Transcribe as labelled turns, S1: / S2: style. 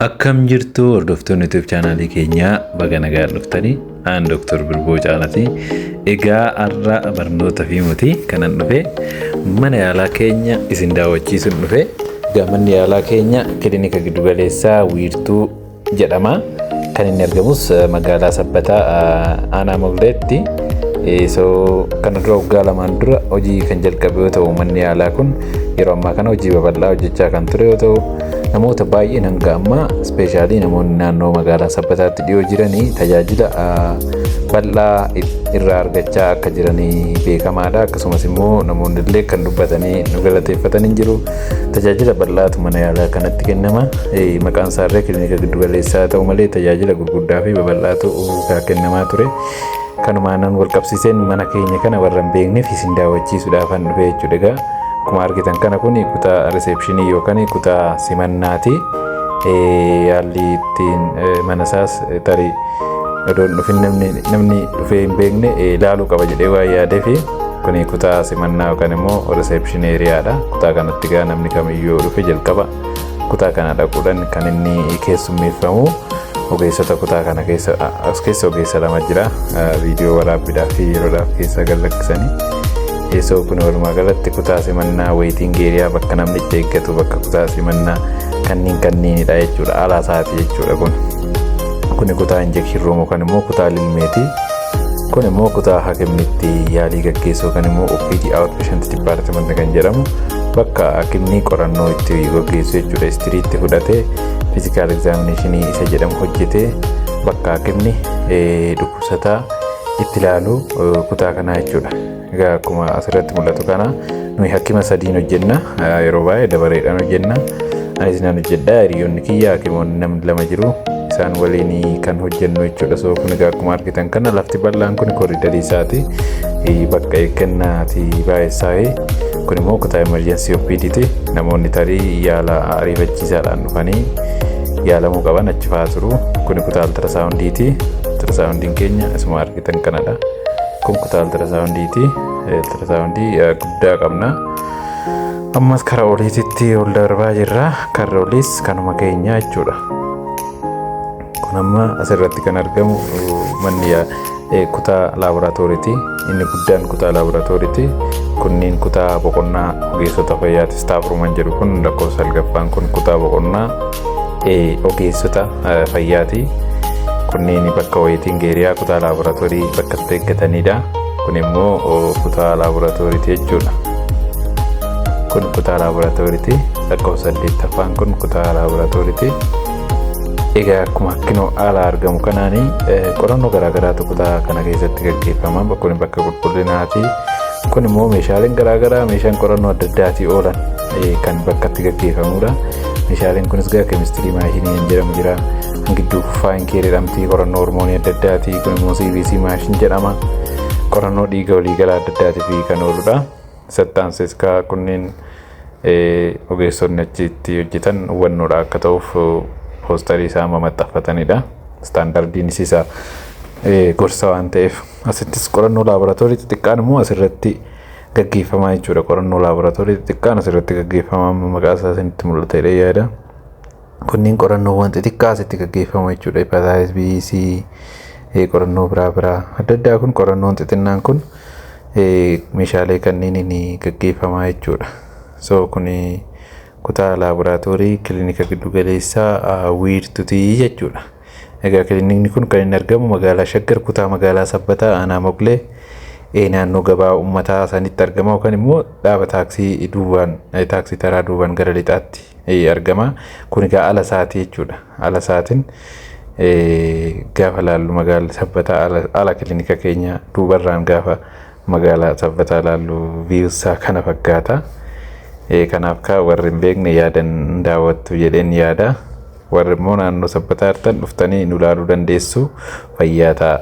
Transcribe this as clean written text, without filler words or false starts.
S1: Akkam jirtu, hordoftoonni YouTube chaanaalii keenyaa? Baga nagaan dhuftanii. Aan Dr. Birboo Caalaati. Egaa har'a barnoota fi miti kanan dhufe, mana yaalaa keenya isin daawwachiisuun dhufe. Egaa manni yaalaa keenya Kilinika Giddugaleessaa Wiirtuu jedhama. Kan inni argamus magaalaa Sabbataa, aanaa Mogleetti. So kana dura waggaa 2n dura hojii kan jalqabe yoo ta'u, manni yaalaa kun yeroo ammaa kana hojii babal'aa hojjechaa kan ture yoo ta'u, namoota baay'een hanga ammaa, especially namoonni naannoo magaalaa Sabbataatti dhiyoo jiranii, tajaajila bal'aa irraa argachaa akka jiranii beekamaadha. Akkasumas immoo namoonni illee kan dubbatanii nu galateeffatanii jiru. Tajaajila bal'aatu mana yaalaa kanatti kennama. Maqaan isaallee kilinika giddugaleessaa ta'u malee tajaajila gurguddaa fi babal'aatu kennamaa ture. Kanumaanan wal qabsiiseen mana keenya kana warra hin beekneef isin daawwachiisuudhaaf dhufe jechuudha. Egaa akkuma argitan kana, kun kutaa reception yookaan kutaa simannaati. Haalli ittiin mana isaas tarii odoon dhufin namni dhufee hin beekne ilaaluu qaba jedhee waan yaadee fi kuni kutaa simannaa yookaan immoo reception areadha. Kutaa kanatti gaa namni kamiyyuu dhufe jalqaba kutaa kana dhaquudhaan kan inni keessummeeffamu. Ogeessota kutaa kana keessa, as keessa ogeessa lama jira, viidiyoo waraabbiidhaaf fi yeroodhaaf keessa gad lakkisanii. Teessoo kun walumaa galatti kutaa simannaa, waiting area, bakka namni itti eeggatu, bakka kutaa simannaa kanneen kanniinidha jechuudha. Ala isaati jechuudha kun. Kuni kutaa injection room yookaan immoo kutaa lilmeeti. Kun immoo kutaa hakimni itti yaalii gaggeessu yookaan immoo OPD, outpatient department kan jedhamu, bakka hakimni qorannoo itti gaggeessu jechuudha. History itti fudhatee, physical examination isa jedhamu hojjetee, bakka hakimni dhukkubsataa itti ilaalu kutaa kanaa jechuudha. Egaa akkuma asirratti mul'atu kana, nuyi hakima sadiin hojjenna. Yeroo baay'ee dabareedhaan hojjenna. Anis nan hojjedha, hiriyoonni kiyya hakimoonni namni lama jiru, isaan waliin kan hojjennu jechuudha. So kun egaa akkuma argitan kana, lafti bal'aan kun corridorii isaati. Bakka eeggannaati baay'eessaa. Kun immoo kutaa emergency OPDti. Namoonni tarii yaala ariifachiisaadhaan dhufanii yaalamuu qaban achi fa'aa turu. Kun kutaa ultrasoundiiti. Ultrasoundiin keenya isuma argitan kanadha. Kun kutaa ultrasoundiiti. Ultrasoundii guddaa qabna. Ammas karaa oliititti ol darbaa jirra. Karra oliis kanuma keenya jechuudha. Kun amma asirratti kan argamu manni kutaa laaboraatooriiti. Inni guddaan kutaa laaboraatooriiti. Kunniin kutaa boqonnaa ogeessota fayyaati. Staff rooman jedhu kun, lakkoofsa salgaffaan kun kutaa boqonnaa ogeessota fayyaati. Kunneen bakka waiting area, kutaa laaboraatoorii bakka itti eeggatanidha. Kun immoo kutaa laaboraatooriiti jechuudha. Kun kutaa laaboraatooriiti. Lakkoofsa saddeettaffaan kun kutaa laaboraatooriiti. Egaa akkuma akkinoo haala argamu kanaanii, qorannoo garaagaraatu kutaa kana keessatti gaggeeffama. Bakka kun bakka qulqullinaati. Kun immoo meeshaaleen garaagaraa, meeshaan qorannoo adda addaatii oolan kan bakka itti gaggeeffamudha. Meeshaaleen kunis gaa chemistry machine kan jedhamu jira. Gidduu fine care jedhamti, qorannoo hormoonii adda addaati. Kun immoo CBC machine jedhama. Qorannoo dhiiga waliigalaa adda addaatiif kan ooludha. Sattaansees kunneen ogeessonni achitti hojjetan hubannoodha akka ta'uuf poostarii isaa maxxanfatanidha. Standardiinis isa gorsa waan ta'eef, asittis qorannoo laaboraatoorii xixiqqaan immoo asirratti gaggeeffamaa jechuudha. Qorannoo laaboraatoorii xixiqqaan asirratti gaggeeffamaa, maqaa isaa isinitti mul'ata jedhee yaada. Kunniin qorannoowwan xixiqqaa asitti gaggeeffamu jechuudha. Hepatitis B, C, qorannoo biraa biraa adda addaa kun, qorannoon xixinnaan kun meeshaalee kanneeniin gaggeeffamaa jechuudha. So kun kutaa laaboraatoorii Kilinika Giddugaleessaa Wiirtuutii jechuudha. Egaa kilinikni kun kan inni argamu magaalaa Shaggar, kutaa magaalaa Sabbataa, aanaa Moglee, naannoo gabaa uummataa sanitti argama yookaan immoo dhaaba taaksii duubaan, taaksii taraa duubaan gara lixaatti argama. Kun egaa ala isaatii jechuudha. Ala isaatiin gaafa laallu, magaalaa Sabbataa ala kilinika keenya duubarraan gaafa magaalaa Sabbataa laallu, viewsaa kana fakkaata. Kanaaf kaa warri hin beekne yaadan daawwattu jedheen yaada. Warri immoo naannoo Sabbataa jirtan dhuftanii nu ilaaluu dandeessu. Fayyaa ta'a.